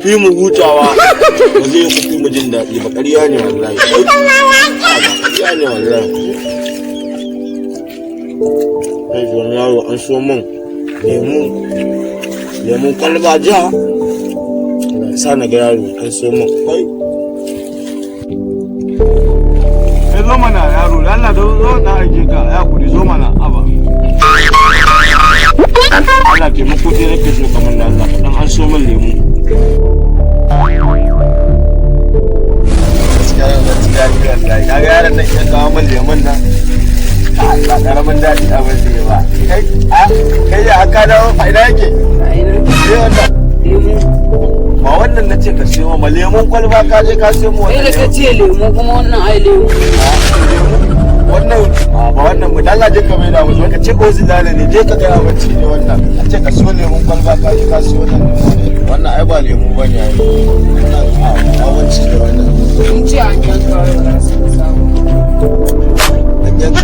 Fi mu hutawa ba zai ku fi mu jin daɗi ba. Ƙarya ne wallahi, ƙarya ne wallahi. Kai, wani yaro an so min lemu, lemun kwalba jiya. Allah ya sa na ga yaro an so min kai. Kai, zo mana yaro, da Allah zo na aike ka, ya kudi, zo mana aba. Allah taimako dai nake so kamar da Allah dan an so min lemu. Gaskiya yau na ci daɗi wallahi. Kaga yaron nan ya kawo min lemun nan. Ba karamin daɗi abin zai ba. Kai, a kai ya haka dawo a ina yake? Eh, wannan. Ba wannan na ce ka siyo ma lemun kwalba, ka je ka siyo mu Kai wannan. da ka ce lemu, kuma wannan ai lemu. Wannan ba wannan mu dalla, je ka mai da mu, ka ce ozilale ne, je ka ga abinci ne wannan. A ce ka siyo lemun kwalba, ka je ka siyo wannan lemu. Wannan ai ba lemu bane ai. Wannan abinci ne wannan. Mun ce an yanka, wai ba za su samu. An yanka.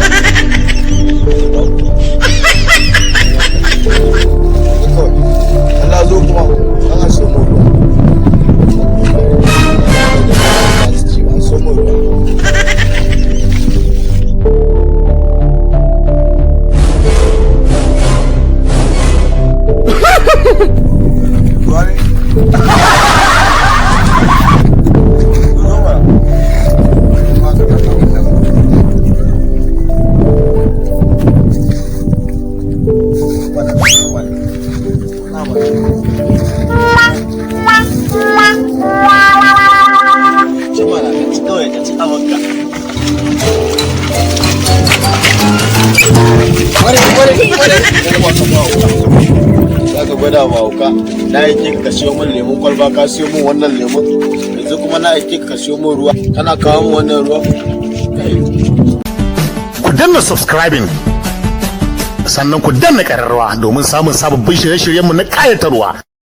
Kawai. Allah zo kuma an so mu ruwa. An so mu ruwa. Ruwa ne? Zo mana. Ci mana, ka ci kawai, ka ci abinka. Ware, ware, ware. Za ka gwada ma hauka. Na aike ka siyo min lemun kwalba, ka siyo min wannan lemun. Yanzu kuma na aike ka siyo min ruwa. Kana kawo min wannan ruwa. Kai. Ku danna subscribing, sannan ku danna ƙararrawa domin samun sababbin shirye-shiryenmu na ƙayatarwa.